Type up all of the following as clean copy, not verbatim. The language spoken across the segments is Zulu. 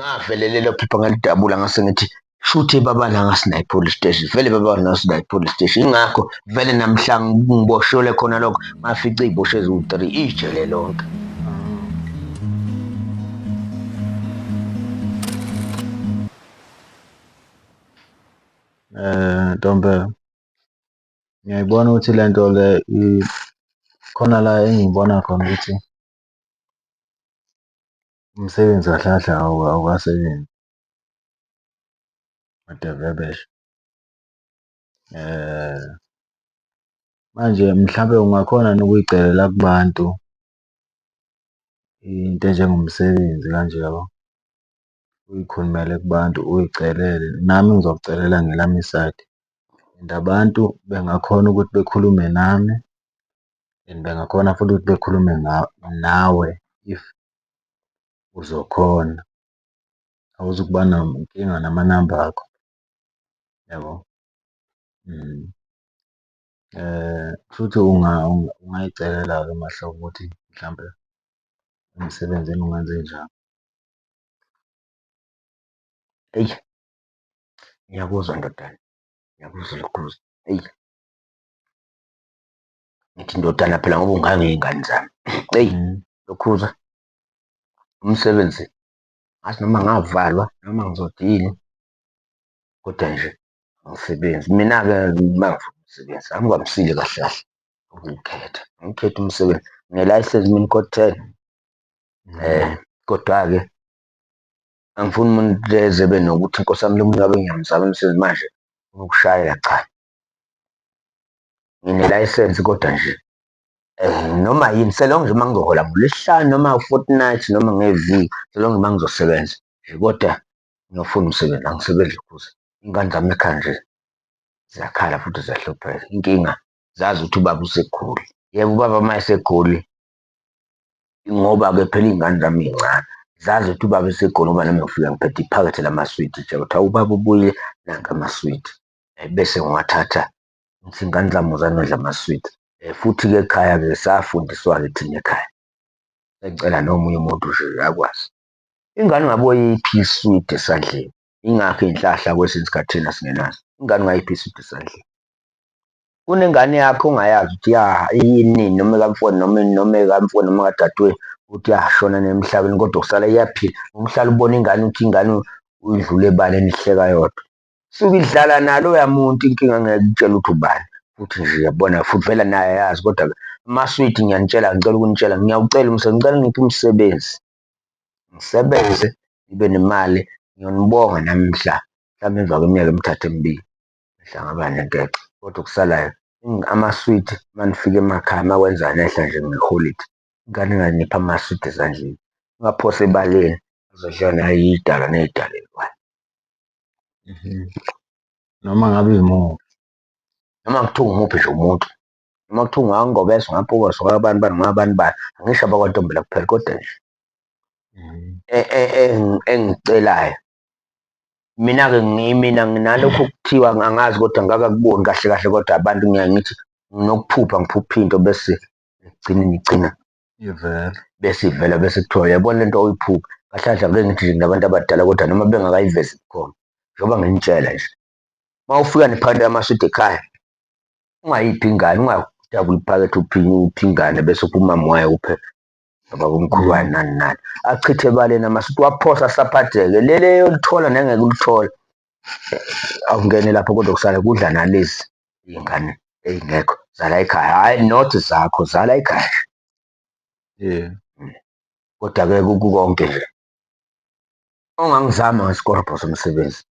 Ngavele lelo phepha ngalidabula ngase ngithi shuthi baba la sinayo i-police station, vele baba la sinayo i-police station. Ingakho vele namhla ngiboshelwe khona lokho, ngafica iy'boshwa eziwu-three ijele lonke. Ntombela, ngiyayibona ukuthi le nto le khona la engiyibona khona ukuthi umsebenzi kahle kahle awukasebenzi madevebeshe. Manje mhlampe ungakhona yini ukuy'celela kubantu into enjengomsebenzi kanje yabo? Uy'khulumele kubantu uy'celele, nami ngizokucelela ngelami isayidi and abantu bengakhona ukuthi bekhulume nami and bengakhona futhi ukuthi bekhulume nawe if uzokhona. Awuzukuba nankinga namanamba akho, yabo. Kushuthi ungayicelela-ke Mahlobo ukuthi mhlampe emsebenzini ungenzenjani. Eyi, ngiyakuzwa ndodana, ngiyakuzwa lokhuza, eyi. Ngithi ndodana phela ngoba ungangey'ngane zami, eyi lokhuza umsebenzi ngathi noma ngavalwa noma ngizothi yini kodwa nje angisebenzi. Mina-ke uma ngifuna umsebenzi angivamisile kahle kahle ukuwukhetha, angikhethi umsebenzi nginelayisensi mina code 10 kodwa-ke angifuni umuntu eze ebe nokuthi nkosi yami lo muntu ngabe ngiyamzama umsebenzi manje ukushayela cha. Nginelayisensi kodwa nje noma yini selonge nje uma ngizohola ngoLwesihlanu noma u-fortnight noma ngeviki selonge uma ngizosebenza nje kodwa ngiyofuna umsebenzi angisebenzi lokhuza. Iy'ngane zami ekhaya nje ziyakhala futhi ziyahlupheka. Inkinga zazi ukuthi ubaba useGoli. Yebo, ubaba uma eseGoli ngoba-ke phela iy'ngane zami iy'ncane zazi ukuthi ubaba eseGoli ngoba nami ngifika ngiphethe iphakethe lamaswidi nje ukuthi hawu ubaba ubuyile nanka amaswidi. Bese ngiwathatha ngithi ngane zami wozani nodla amaswidi. Futhi-ke ekhaya-ke safundiswa-ke thina ekhaya, sengicela nomunye umuntu nje akwazi. Ingane ungabe uyiphi iswidi esandleni, ingakho iy'nhlahla kwesinye isikhathi thina singenazo. Ingane ungayiphi iswidi esandleni. Kunengane yakho ongayazi ukuthi ya inini noma ekamfowenu noma noma ekamfowenu noma ekadadewenu ukuthi yashona emhlabeni kodwa kusala iyaphila. Uhlala ubona ingane ukuthi ingane uyidlule ebaleni ihleka yodwa. Suke idlala naloya muntu inkinga ngeke ikutshele ukuthi ubani futhi nje uyabona futhi vele naye ayazi kodwa-ke amaswidi ngiyanitshela ngicela ukunitshela ngiyawucela umsebenzi ngicela ningiphe umsebenzi ngisebenze ngibe nemali ngiyonibonga nami mhla mhlawumbe emva kweminyaka emithathu emibili mhla ngaba nenkece kodwa okusalayo amaswidi uma nifika emakhaya uma kwenzeka nehla nje ngeholidi ingane inganipha amaswidi ezandleni ungaphose ebaleni azodliwa nayidalwa ney'dalelwane. Noma ngabe imuphi. Noma kuthiwa umuphi nje umuntu, noma kuthiwa ungakwaNgobese, ungakwaMpungose, ungakabani bani, ungakabani bani, angisho abakwaNtombela kuphela kodwa nje engikucelayo mina-ke mina nginalokhu okuthiwa angazi kodwa angikakakuboni kahle kahle kodwa abantu ngiyaye ngithi nginokuphupha ngiphuphe into bese ekugcineni igcina Ivela. Bese ivela bese kuthiwa uyabona lento oyiphupha kahle kahle angeke ngithi nje nginabantu abadala kodwa noma bengakayivezi bukhoma njengoba nginitshela nje uma ufika nephakethe lamaswidi ekhaya ungayiphi ingane ungadabuli iphakethe uphi uphi ingane bese upha umama wayo uphe baba omkhulu wayo nani nani achithe ebaleni amaswidi waphosa asaphatheke lele yolithola nengeke ulithole awungene lapho kodwa kusale kudla nalezi iy'ngane ey'ngekho zala ekhaya hhayi not zakho zala ekhaya Yeah. Kodwa-ke kukonke nje ongangizama ngesikorobho somsebenzi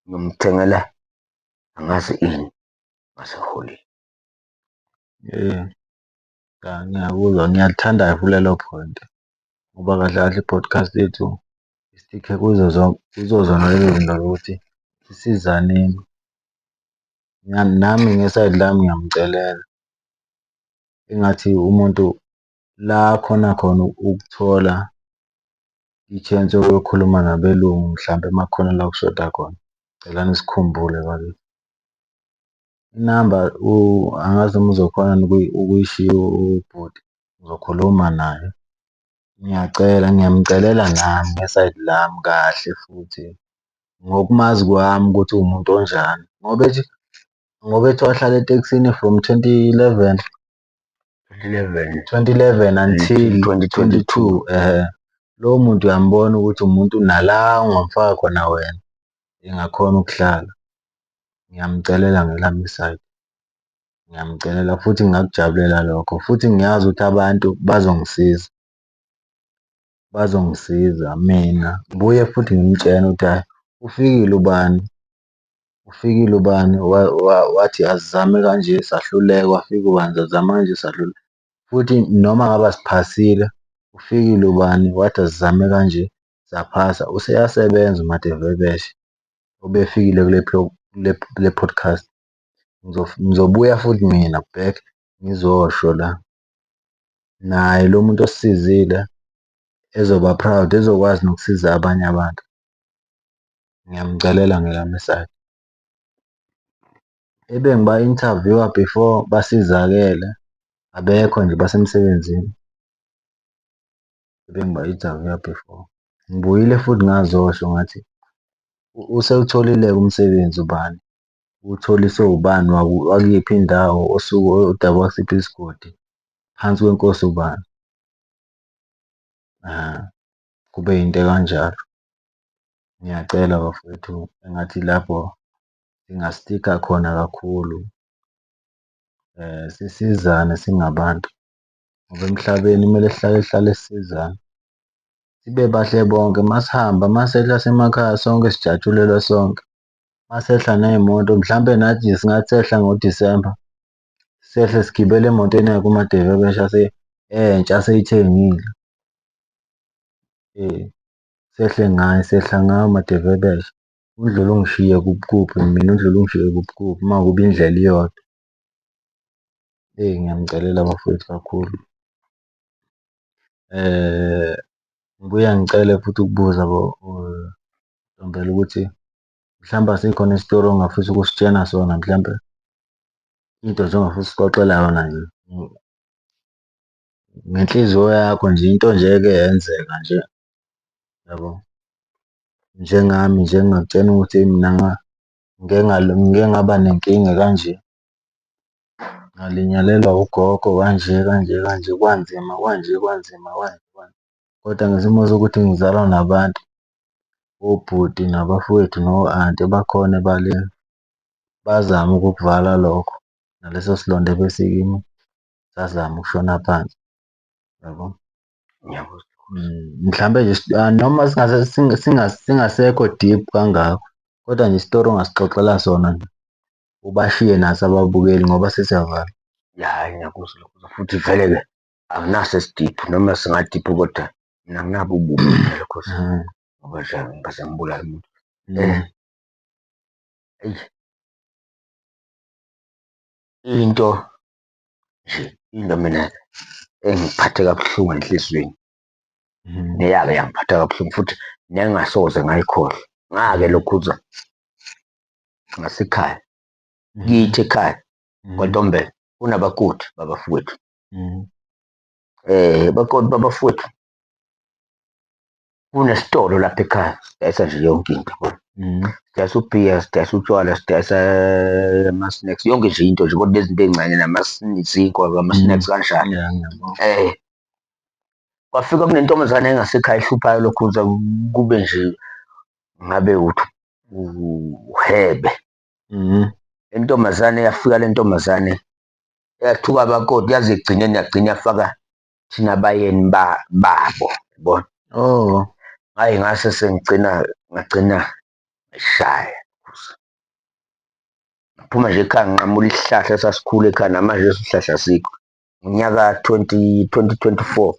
ngiyomthengela angazi ini ngaseholile. Yeah. Cha, ngiyakuzwa ngiyalithanda kakhulu lelo point ngoba kahle kahle i-podcast yethu istikhe kuzo zonke kuzo zona lezo zinto zokuthi sisizaneni. Nami ngesayidi lami ngiyamcelela engathi umuntu la akhona khona ukuthola i-chance yokuyokhuluma nabelungu mhlampe uma kukhona la kushoda khona, cela nisikhumbule bakithi. Inamba angazi noma uzokhona yini ukuyishiya ubhuti, ngizokhuluma naye. Ngiyacela ngiyamcelela nami ngesayidi lami kahle futhi ngokumazi kwami ukuthi uwumuntu onjani ngoba ethi ngoba ethi wahlala etekisini from 2011 2011 2011 until 2022. 22 ehhe. Lowo muntu uyambona ukuthi umuntu nala ongamfaka khona wena engakhona ukuhlala. Ngiyamcelela ngelami isayidi, ngiyamcelela futhi ngingakujabulela lokho futhi ngiyazi ukuthi abantu bazongisiza, bazongisiza mina. Ngibuye futhi ngimtshene ukuthi hhayi ufikile ubani, ufikile ubani wathi asizame kanje sahluleka, kwafika ubani sazama kanje sahluleka. Futhi noma ngabe asiphasile, ufikile ubani wathi asizame kanje saphasa, useyasebenza uMadevebeshe ubefikile kule podcast. Ngizobuya futhi mina back ngizosho la, naye lo muntu osisizile ezoba proud ezokwazi nokusiza abanye abantu. Ngiyamcelela ngelami isayidi. Ebengiba-interview-a before basizakele, abekho nje basemsebenzini. Ebengiba-interview-a before. Ngibuyile futhi ngazosho ngathi usewutholile-ke umsebenzi ubani, uwutholiswe ubani wakuyiphi indawo osuke odabuka kusiphi isigodi, phansi kwenkosi ubani. Kube yinto ekanjalo. Ngiyacela bafowethu engathi lapho singastikha khona kakhulu sisizane singabantu ngoba emhlabeni kumele sihlale sihlale sisizana. Sibe bahle bonke masihamba masehla semakhaya sonke sijatshulelwe sonke. Masehla ney'moto mhlampe nathi nje singathi sehla ngoDisemba, sehle sigibele emotweni yakhe uMadevebesha entsha aseyithengile. Sehle ngaye sehla ngaye uMadevebeshe. Undlule ungishiye kuphi kuphi mina undlule ungishiye kuphi kuphi uma kuba indlela iyodwa. Eyi ngiyanicelela bafowethu kakhulu. Ngibuye ngicele futhi ukubuza bo Ntombela ukuthi mhlawumbe asikhona isitori ongafisa ukusitshena sona mhlampe into nje ongafisa usixoxela yona nje ngenhliziyo yakho nje into nje eke yenzeka nje yabo. Njengami nje ngingakutshena ukuthi mina ngike ngike ngaba nenkinga ekanje, ngalinyalelwa ugogo kanje kanje kanje kwanzima kwanje kwanzima kwanje kwanje. Kodwa ngesimo sokuthi ngizalwa nabantu, obhuti nabafowethu no-anti bakhona ebaleni, bazama ukukuvala lokho naleso silonda ebesikimi sazama ukushona phansi, yabo. Ngiyakuzwa. Mhlampe nje noma singasekho deep kangako, kodwa nje isitori ongasixoxela sona nje ubashiye naso ababukeli ngoba sesiyavala. Ya hhayi ngiyakuzwa lokho futhi vele-ke anginaso esi-deep noma singa-deep kodwa mina anginabo ububi phela cause ngoba nje angikaze ngibulale umuntu. Eyi into nje into mina engiphathe kabuhlungu enhliziyweni neyake yangiphatha kabuhlungu futhi nengasoze ngayikhohlwa, ngake lokhuza ngasekhaya kithi ekhaya kwaNtombela kunabakoti babafowethu. Bakoti babafowethu kunesitolo lapha ekhaya sidayisa nje yonke into yabo. Sidayisa ubhiya, sidayisa utshwala, sidayisa ama-snacks, yonke nje into nje kodwa nezinto ey'ncane zinkwa, ama-snacks kanjalo. Yeah, ngiyabona. Kwafika kunentombazane engasekhaya ehluphayo lokhuza kube nje ngabe uthi uhebe. Intombazane yafika le ntombazane yathuka abakoti yaze ekugcineni yagcina yafaka thina abayeni babo yabona. Oh. Hhayi ngase sengigcina ngagcina ngishaya. Ngaphuma nje ekhaya nginqamula isihlahla esasikhula ekhaya namanje leso sihlahla asikho. Ngonyaka 2024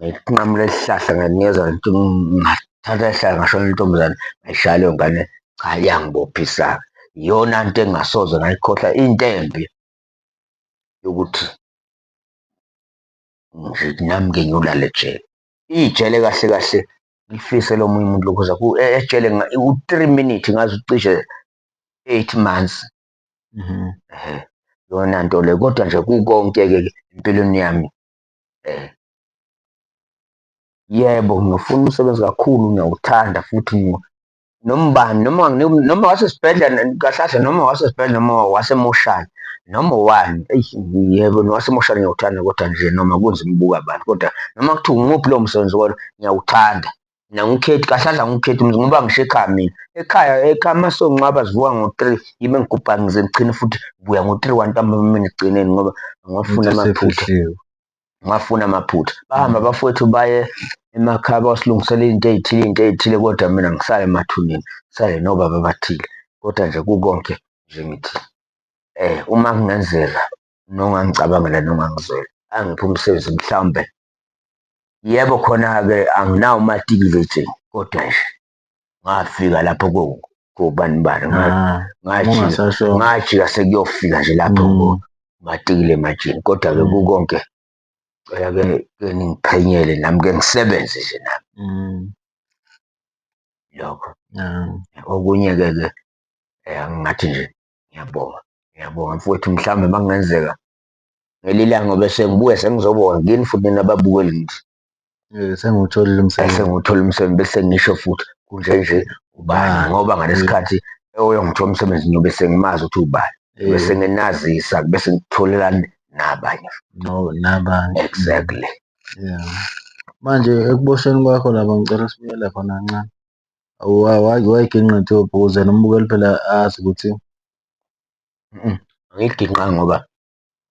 nginqamula isihlahla nganikeza ngathatha isihlahla ngashona intombazane ngayishaya leyo ngane, cha yangibophisa-ke. Iyona nto engingasoze ngayikhohlwa into embi yokuthi nje nami ngike ngiyolala ejele. Ijele kahle kahle ngilifisela omunye umuntu lokhuza ejele u-three minute ngaze ucishe 8 months. Ehhe, iyona nto le kodwa nje kukonke-ke empilweni yami. Yebo, ngiyofuna umsebenzi kakhulu, ngiyawuthanda futhi noma ubani noma noma wasesibhedlela kahle kahle noma wasesibhedlela noma wasemoshali noma owani. Eyi, yebo, nowasemoshali ngiyawuthanda kodwa nje noma kunzima ukubuka abantu kodwa noma kuthiwa umuphi lowo msebenzi kodwa ngiyawuthanda. Mina angikhethi kahle kahle angikhethi ngoba ngisho ekhaya mina ekhaya ekhaya uma sewungcwaba sivuka ngo-3 yimi engigubha ngize ngigcine futhi ngibuya ngo-3 wantambama mina ekugcineni ngoba ngiwafuna Into amaphutha. esefihliwe. Ngiwafuna amaphutha. Bahamba abafowethu baye emakhaya bayosilungisela iy'nto ey'thile iy'nto ey'thile kodwa mina ngisale emathuneni ngisale nobaba abathile. Kodwa nje kukonke nje ngithi uma kungenzeka nongangicabangela nongangizwela angiphe umsebenzi mhlawumbe yebo khona-ke anginawo umatikuletsheni kodwa nje ngafika lapho kobani bani Ah, ngajika ungasasho. ngajika sekuyofika nje lapho kumatikile ematsheni kodwa-ke kukonke cela ke ke ningiphenyele nami ke ngisebenze nje nami lokho. Okunye-ke ke ngingathi nje ngiyabonga, ngiyabonga mfowethu mhlawumbe uma kungenzeka ngelinye ilanga bese ngibuye sengizobonga kini futhi nina ababukeli ngithi Sengiwutholile umsebenzi. Sengiwuthola umsebenzi bese ngisho futhi kunje nje ubani Ubani? ngoba ngalesikhathi oyongithola umsebenzi ngiyobe sengimazi ukuthi ubani. Bese nginazisa bese ngitholelana nabanye. No, nabanye. Exactly. Yeah. Manje ekuboshweni kwakho lapha ngicela sibuyele khona kancane. Wayiginqa ithupha ukuze nombukeli phela azi ukuthi Angiyiginqanga ngoba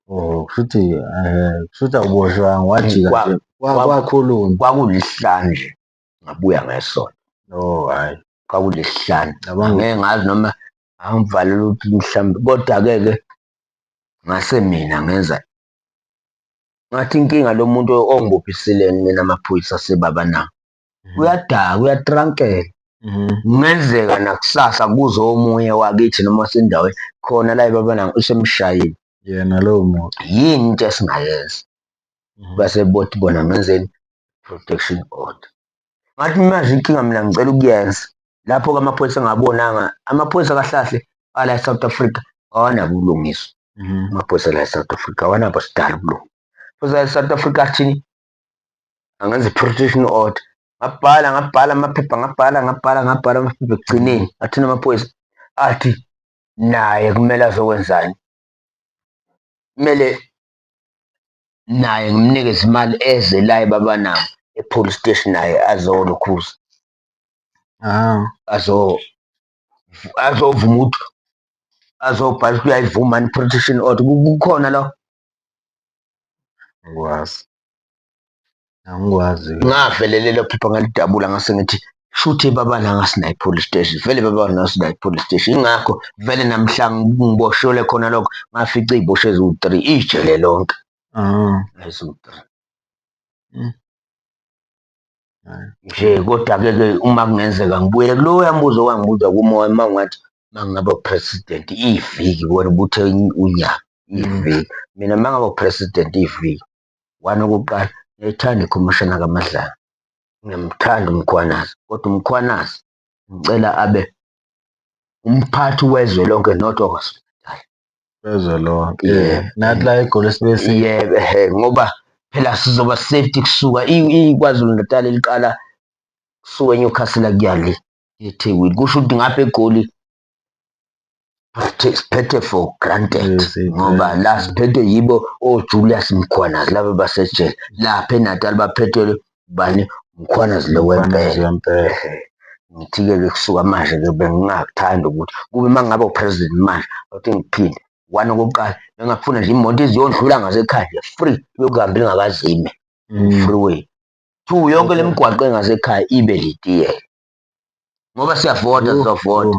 oh kushuthi kushuthi awuboshwanga wajika nje kwakhulunywa. Kwakulisihlanu nje ngabuya ngesonto. Oh hhayi. Kwakulesihlanu. Angeke ngazi noma angivalele ukuthi mhlawumbe kodwa-ke ke ngase mina ngenza ngathi inkinga lo muntu ongibophisile mina amaphoyisa sebaba na uyadaka uyatrankela. Kungenzeka nakusasa kuze omunye wakithi noma wasendaweni khona la ebaba usemshayile. Yena lowo muntu. Yini into esingayenza? Base bothi bona ngenzeni protection order. Ngathi manje inkinga mina ngicela ukuyenza lapho-ke amaphoyisa engabonanga amaphoyisa kahle kahle ala e-South Africa awanabo ubulungiswa. Amaphoyisa la e-South Africa awanabo sidala ubulungiswa. Amaphoyisa la e-South Africa athini? Angenza i-protection order. Ngabhala ngabhala amaphepha ngabhala ngabhala ngabhala amaphepha ekugcineni athini amaphoyisa athi naye kumele azokwenzani? Kumele naye ngimnikeze imali eze la eBabanango e-police station naye azolokhuza. Azovuma ukuthi azobhala ukuthi uyayivuma yini i-protection order. Kukhona lo? Angikwazi. Angikwazi. Ngavele lelo phepha ngalidabula ngase ngithi shuthi eBabanango asinayo i-police station, vele eBabanango asinayo i-police station. Ingakho vele namhla ngiboshelwe khona lokho ngafica iy'boshwa eziwu-three ijele lonke. Eziwu-three. Nje kodwa-ke ke uma kungenzeka ngibuyele kuloya mbuzo owangibuza kumoya uma ungathi uma ngingaba u-president iviki wena ubuthe unyaka iviki. Mina uma ngaba u-president iviki, one okokuqala ngiyayithanda ikhomishana kaMadlanga, ngiyamthanda uMkhwanazi kodwa uMkhwanazi ngicela abe umphathi wezwe lonke not wakwaZulu-Natal. Wezwe lonke. Yebo. Nathi la eGoli sibe Yebo, ehhe ngoba phela sizoba safety kusuka iKwaZulu Natal liqala kusuka eNewcastle kuya le eThekwini. Kusho ukuthi ngapha eGoli siphethe for granted ngoba la siphethwe yibo oJulius Mkhwanazi laba basejele. Lapha eNatal baphethwe bani Mkhwanazi lo wempela. Ngithi-ke ke kusuka manje-ke bengingakuthanda ukuthi kube uma ngingaba u-president manje awuthi ngiphinde one okokuqala bengingafuna nje imoto iziyondlula ngasekhaya nje free yokuhamba ingakaze ime freeway. Two yonke le migwaqo engasekhaya ibe litiyela ngoba siyavota sizovota.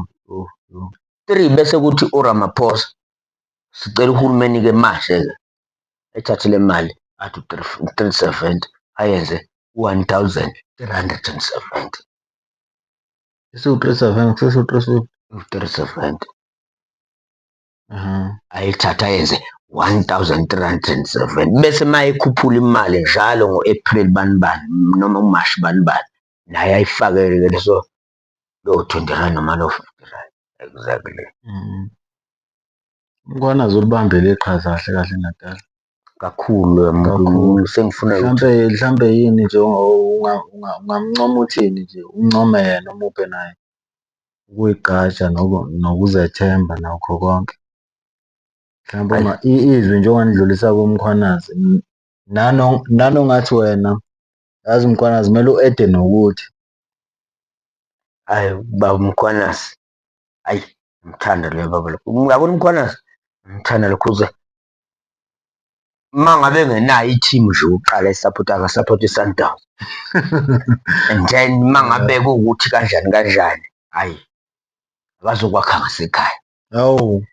Three bese kuthi uRamaphosa sicela uhulumeni-ke manje-ke ethathe le mali athi 370 ayenze 1370. Isiwu-three seventy, sesiwu-three fifty. 370. Ayithathe ayenze 1370 bese uma ekhuphula imali njalo ngo-April bani bani noma uMashi bani bani naye ayifakele-ke leso lowo 20 rand noma lowo 50 rand. Exactly. Umkhwanazi ulibambile iqhaza kahle kahle eNatal. Kakhulu loya muntu. Kakhulu. Sengifuna ukuthi Mhlampe yini nje ungamncoma uthini nje uncome yena umuphe naye ukuy'gqaja nokuzethemba nakho konke. Mhlawumbe izwi nje ongalidlulisa kuMkhwanazi nanongathi wena yazi uMkhwanazi kumele u-ede nokuthi. Hhayi baba uMkhwanazi, hhayi ngimthanda loya baba lo. Uyabona uMkhwanazi, ngimthanda lokhuze uma ngabe engenayo i-team nje yokuqala esaphotha akasaphothe i-Sundowns. And then uma ngabe kuwukuthi kanjani kanjani, hhayi abazokwakha ngasekhaya. Hawu.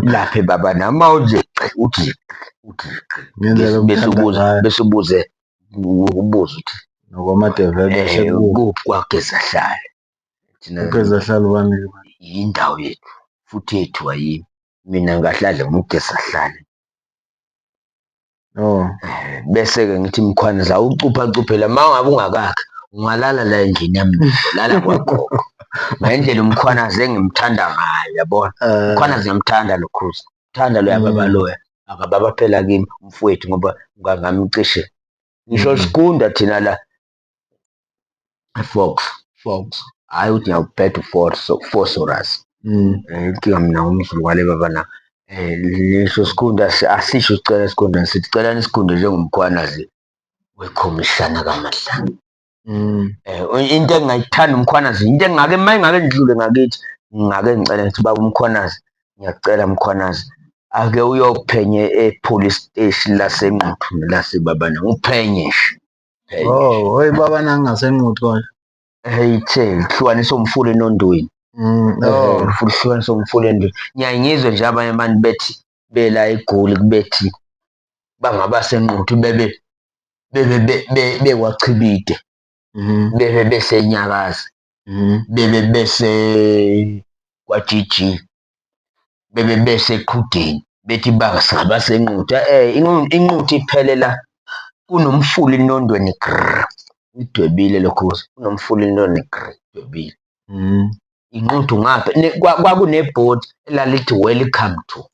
Laphe baba nami mawunje uthi uthi Ngendlela bese omthanda ubuze ngayo. bese ubuze ubuze ukuthi Nokwamadevebeshe kubo. Kuphi kwaGezahlala. Thina UGezahlala ubani? Yindawo yethu futhi yethu ayimi. Mina ngahlala ngoGezahlala. Oh. Bese-ke ngithi Mkhwanazi awucupha cuphela uma ngabe ungakakhi ungalala la endlini yami lala kwagogo. Ngendlela uMkhwanazi engimthanda ngayo yabona. Mkhwanazi ngiyamthanda lokhuza. Thanda loya baba loya. Akababa phela kimi umfowethu ngoba ngangamcishe. Ngisho sigunda thina la Fox. Fox. Hayi ukuthi ngiyawubheda uFox Fosurus. Inkinga mina ngumZulu kwale baba na. Leso sikhundla asisho sicela isikhundla sithi celani isikhundla njengoMkhwanazi wekhomishana kaMadlanga. Into engingayithanda uMkhwanazi, into engingake uma engake ngidlule ngakithi, ngingake ngicele ngithi baba uMkhwanazi, ngiyacela Mkhwanazi, ake uyophenya e-police station laseNquthu nelaseBabana, uphenye nje. Phenye. Oh, oyi baba nangaseNquthu konje. Ithe ihlukanisa umfula eNondweni. Oh. Futhi ihlukanisa umfula eNondweni. Ngiyaye ngizwe nje abanye abantu bethi bela eGoli kubethi bangabaseNquthu bebe bebe bekwachibide. Bebe besenyakaza. Bebe bese kwa GG. Bebe beseqhudeni bethi bangabaseNquthu. INquthu iphelela kunomfula iNondweni grrr. Idwebile lokho kunomfula iNondweni grrr idwebile. INquthu ngapha kwakunebhodi elalithi welcome to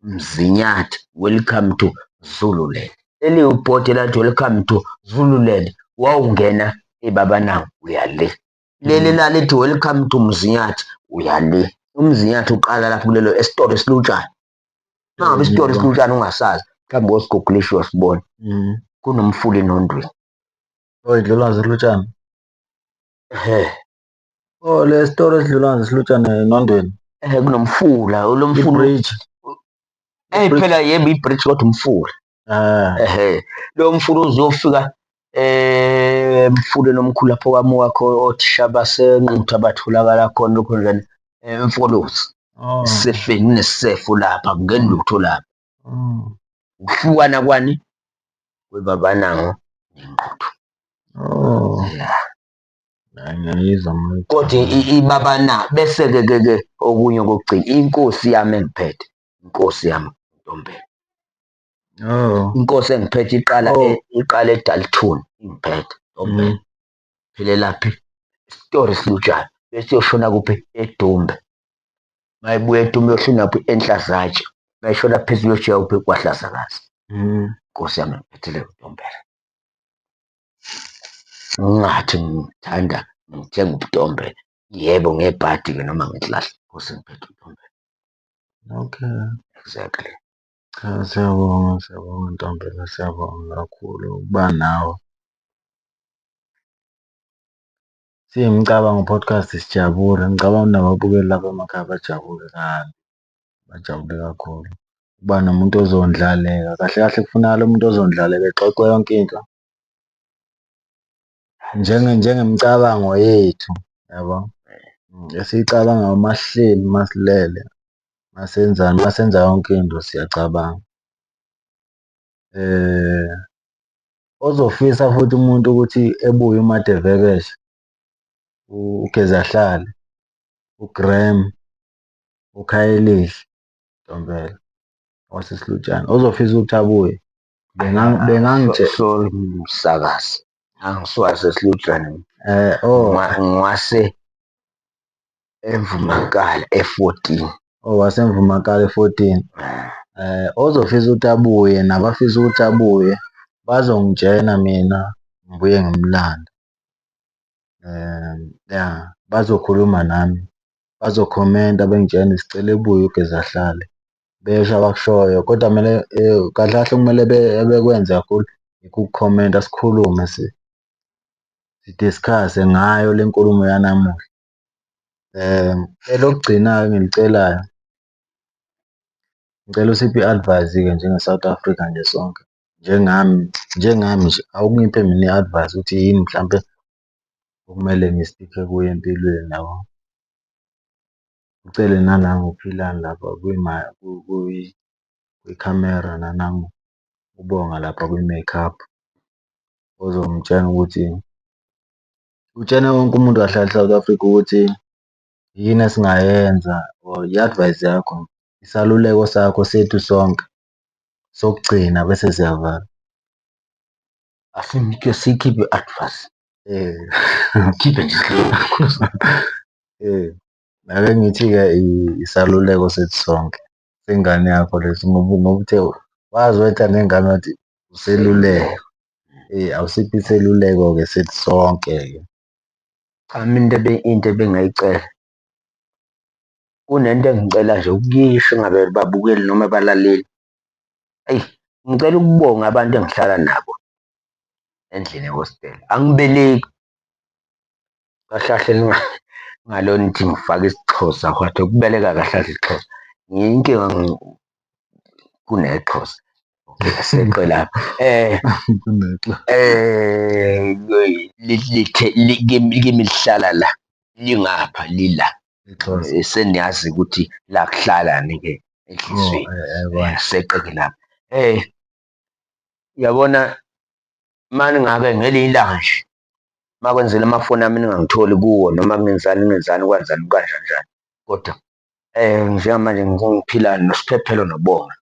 Mzinyathi, welcome to Zululand. Eliyibhodi elathi welcome to Zululand wawungena eBabanango uya le. Leli lalithi welcome to Mzinyathi uya le. UMzinyathi uqala lapho kulelo esitolo esilutshana. Mangabe isitolo esilutshana ungasazi mhlawumbe wosigugulisha uyosibona. Kunomfula eNondweni. Oh, idlula ngesilutshana. Ehhe. Oh, le sitolo esidlula ngesilutshana eNondweni. Kunomfula, lo mfula. I-bridge. Phela yebo i-bridge kodwa umfula. Ehhe. Lo mfula uzofika emfuleni omkhulu lapho kwamuka khona othisha baseNquthu abatholakala khona lokho njani eMfolozi. Esefeni kunesefo lapha akungeni lutho lapha. Ukuhlukana kwani kweBabanango neNquthu. Yeah. Ngiyayizwa manje. Kodwa iBabana bese ke ke ke okunye kokugcina inkosi yami engiphethe, inkosi yami Ntombela. Inkosi engiphethe iqala iqala eDalton ingiphethe Ntombela. Phelelaphi? Isitori silutshana bese yoshona kuphi eDumbe. Mayibuya eDumbe yoshona kuphi eNhlazatshe. Mayishona phezulu yoshiya kuphi kwaHlazakazi. Inkosi yami engiphethe leyo Ntombela. Ngingathi ngithanda ngithenga ubuNtombela, yebo ngebhadi-ke noma ngenhlahla, Nkosi engiphethe uNtombela. Okay. Exactly. Cha siyabonga, siyabonga Ntombela, siyabonga kakhulu ukuba nawe. Siyimicabango podcast sijabule, ngicabanga nababukeli lapha emakhaya bajabule kabi, bajabule kakhulu. Kuba nomuntu ozondlaleka, kahle kahle kufunakala umuntu ozondlaleka exoxe yonke into. Njengemicabango yethu yabo, esiyicabanga uma sihleli uma silele, masenzani masenza yonke into siyacabanga. Ozofisa futhi umuntu ukuthi ebuye uMadevekeshe, uGezahlale, uGraham, uKhayelihle Ntombela waseSilutshane ozofisa ukuthi abuye. Sorry msakazi, angisuka seSilutshane. Oh. Ngwase eMvumankala e-14. Oh, waseMvumankala e-14. Ozofisa ukuthi abuye nabafisa ukuthi abuye bazongitshena mina ngibuye ngimlande. Ya, bazokhuluma nami, bazokhomenta bengitshene sicela ebuye uGezahlale, besho abakushoyo kodwa kumele kahle kahle kumele bekwenze kakhulu ukukhomenta sikhulume si-discuss-e ngayo le nkulumo yanamuhla. Elokugcina-ke engilicelayo, ngicela usiphe i-advise-ke njenge-South Africa nje sonke njengami njengami nje awungiphe mina i-advice ukuthi yini mhlampe okumele ngi-stick-e kuyo empilweni yabo. Ucele nanangu uPhilani lapha kwikhamera nanangu uBonga lapha kwi-makeup ozongitshena ukuthi utshene wonke umuntu kahle kahle e-South Africa ukuthi yini esingayenza or i-advice yakho, isaluleko sakho sethu sonke sokugcina bese siyavala. Asinike siyikhiphe i-advice. Khiphe nje Ake ngithi-ke isaluleko sethu sonke sengane yakho lesi ngoba uthe waze wetha nengane wathi useluleko. Awusiphe iseluleko-ke sethu sonke-ke. Cha mina into ebengingayicela, kunento engicela nje ukuyisho engabe babukeli noma abalaleli. Eyi, ngicela ukubonga abantu engihlala nabo endlini ehostela, angibeleki. Kahle kahle ningalokhu nithi ngifake isiXhosa ukubeleka kahle kahle isiXhosa. Inkinga kuneXhosa. Okay, aseqe lapho. Kimi lihlala la, lingapha lila. Seniyazi ukuthi la kuhlalani-ke enhliziyweni. Aseqe-ke lapho. Uyabona uma ngake ngelinye ilanga nje, uma kwenzela amafoni ami ningangitholi kuwo noma kungenzani kungenzani kwenzani kanjani njani, kodwa njengamanje ngiphila noSiphephelo noBonga.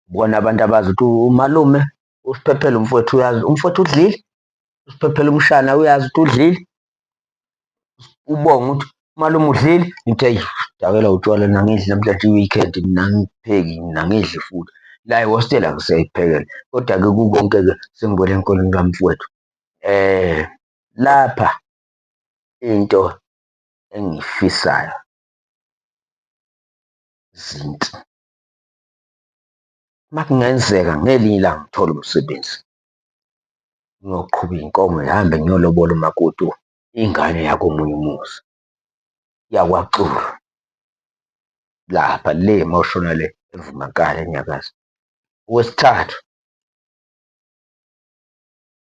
Bona abantu abazi ukuthi umalume uSiphephelo umfowethu uyazi, umfowethu udlile, uSiphephelo umshana uyazi ukuthi udlile, uBonga ukuthi umalume udlile, ngithi eyi dakelwa utshwala mina angidli namhlanje i-weekend mina angipheki mina angidli futhi. La ehostela ngisey'phekela kodwa-ke kukonke-ke sengibuyele enkolweni kamfowethu. Lapha into engiyifisayo zinti, uma kungenzeka ngelinye ilanga ngithole umsebenzi, ngiyoqhuba iy'nkomo ngihambe ngiyolobola umakoti ingane yakomunye umuzi, yakwaXulu, lapha le mawushona le eVumankala eNyakaza. Okwesithathu,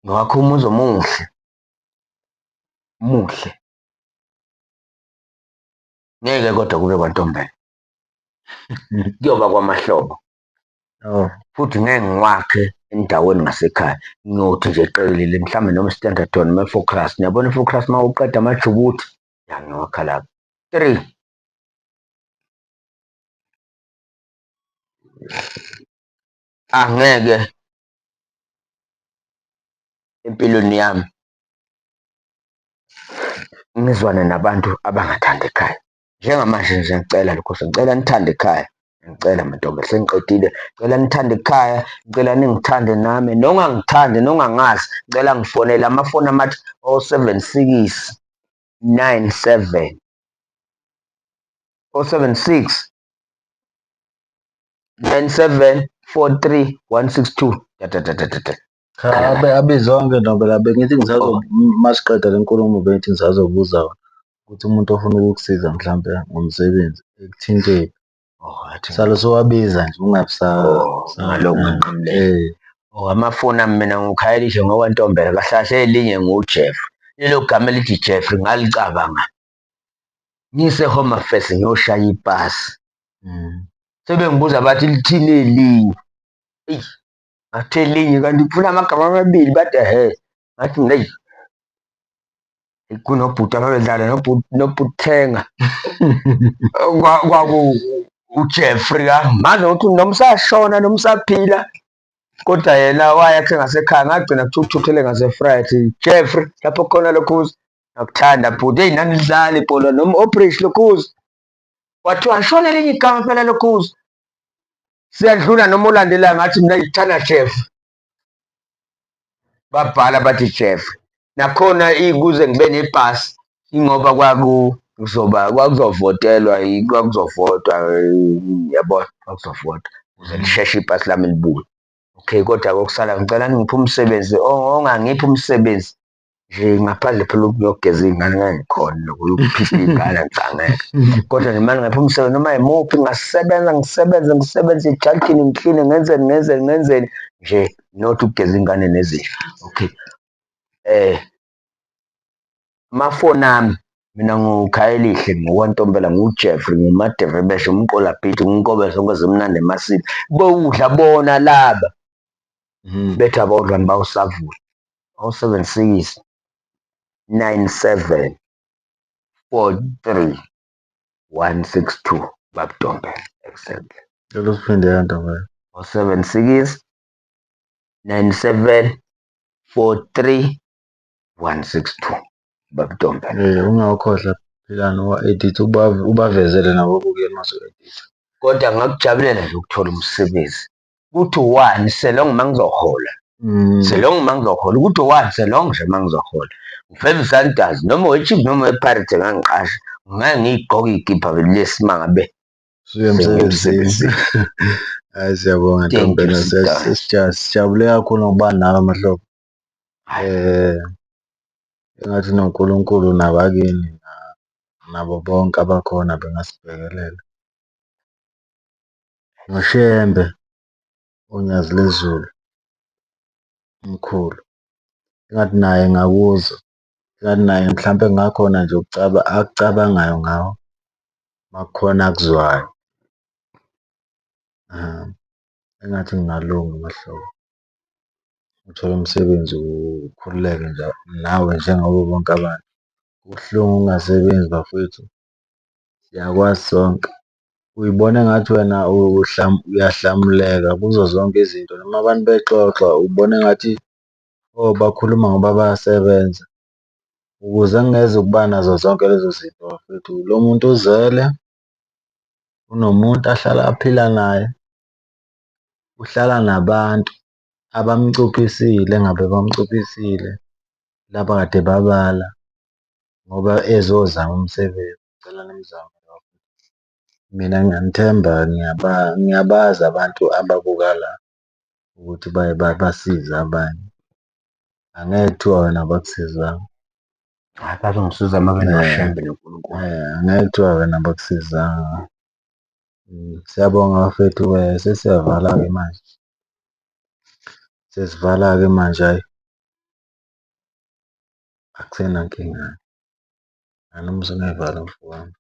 ngiwakhe umuzi omuhle, muhle, ngeke kodwa kube kwaNtombela, kuyoba kwaMahlobo. Oh. Futhi ngeke ngiwakhe endaweni ngasekhaya, ngiyothi nje qelele mhlawumbe noma i-Standerton noma e-Four Niyabona i-Four uma uqeda amajukuthi, ya ngiyowakha lapho. Three, angeke empilweni yami ngizwane nabantu abangathandi ekhaya. Njengamanje nje ngicela lokho, ngicela nithande ekhaya, ngicela mantombi sengiqedile, ngicela nithande ekhaya, ngicela ningithande nami, nongangithandi nongangazi, ngicela ngifonele amafoni amathi o-seven six nine seven, o-seven six 97 43 162 da da da da da da. Cha abizonke Ntombela bengithi ngisazo masiqeda le nkulumo bengithi ngisazobuza ukuthi umuntu ofuna ukukusiza mhlampe ngomsebenzi ekuthintephi. Oh, athi Sale sowabiza nje ungabi sa Oh, ngalokhu nganqamuleka. Oh, amafoni ami mina ngikhayelise ngokwaNtombela kahle kahle elinye nguJeff. Lelo gama elithi Jeff ngalicabanga ngise Home Affairs ngiyoshaya ipasi. Sebengibuza bathi lithini elinye. Eyi, ngathi elinye kanti kufuna amagama amabili bathi ehhe. Ngathi mina eyi kunobhuti ababedlala nobhuti Thenga. Kwaku uJeffrey angimazi ukuthi noma usashona noma usaphila kodwa yena wayakhe ngasekhaya ngagcina kuthiwa uthuthele ngaseFriday. Jeffrey lapho khona lokhuza ngakuthanda bhuti eyi nanidlala ibhola noma oprish lokhuza. Kwathiwa shona elinye igama phela lokhuza. Siyadlula noma ulandelayo ngathi mina ngithanda Jeff. Babhala bathi Jeff. Nakhona kuze ngibe nebhasi ingoba kwakuzoba kwakuzovotelwa kwakuzovotwa yabo kwakuzovotwa ukuze lisheshe ibhasi lami libuye. Okay, kodwa kokusala ngicela ningiphe umsebenzi ongangiphi umsebenzi nje ngaphandle phela ukuyogeza iy'ngane ngeke ngikhone lokho ukuphipha iy'ngane ngicangeke. Kodwa nje manje ngiphe umsebenzi noma yimuphi ngingasebenza ngisebenze ngisebenze ejalidini ngikline ngenzeni ngenzeni ngenzeni nje not ukugeza ingane nezinja. Okay. Amafoni ami mina nguKhayelihle nguKwaNtombela nguJeffrey nguMadevebeshe uMqolabhidi nguNkobe zonke zimnandi emasini. Bowudla bona laba bethi abawudlani bawusavula. 076 97 43 162 babuNtombela exactly. Cela usiphindele Ntombela. 076 97 43 162 babuNtombela. Ungawukhohlwa Philani uwa-edit ubavezele nabo ababukeli mase u-edit. Kodwa ngakujabulela nje ukuthola umsebenzi. Kuthi one selong mangizohola. Selong mangizohola. Ukuthi one selong nje mangizohola. Ngifeza uSundowns noma we-Chiefs noma we-Pirates engangiqasha. Ngeke ngiyigqoke iy'kibha lesimanga Suye emsebenzini. Hayi siyabonga Thank you, Ntombela. sister. Sijabule kakhulu ngokuba nawe mahlobo. Engathi noNkulunkulu nabakini nabo bonke abakhona bengasibhekelela. NoShembe uNyazi lezulu umkhulu. Engathi naye engakuzwa, engathi naye mhlampe kungakhona nje akucabangayo ngawe makukhona akuzwayo. Engathi kungalunga mahlobo. Uthole umsebenzi ukhululeke nje nawe njengabo bonke abantu. Kubuhlungu ukungasebenzi bafowethu, siyakwazi sonke. Uyibona engathi wena uyahlamuleka kuzo zonke izinto noma abantu bexoxa ubona engathi oh bakhuluma ngoba bayasebenza. Ukuze ngingeze ukuba nazo zonke lezo zinto bafowethu, lo muntu uzele, unomuntu ahlala aphila naye, uhlala nabantu abamcuphisile engabe bamcuphisile laba kade babala ngoba ezozama umsebenzi. Ngicela nimzame bafowethu. Mina ngiyanithemba ngiyabazi abantu ababuka la ukuthi baye basize abanye. Angeke kuthiwa wena abakusizanga. Hayi bazongisiza uma benoShembe noNkulunkulu. Angeke kuthiwa wena abakusizanga. Siyabonga bafethu sesiyavala-ke manje. Sesivala-ke manje hhayi. Akusenankinga. Noma usungayivala mfowami.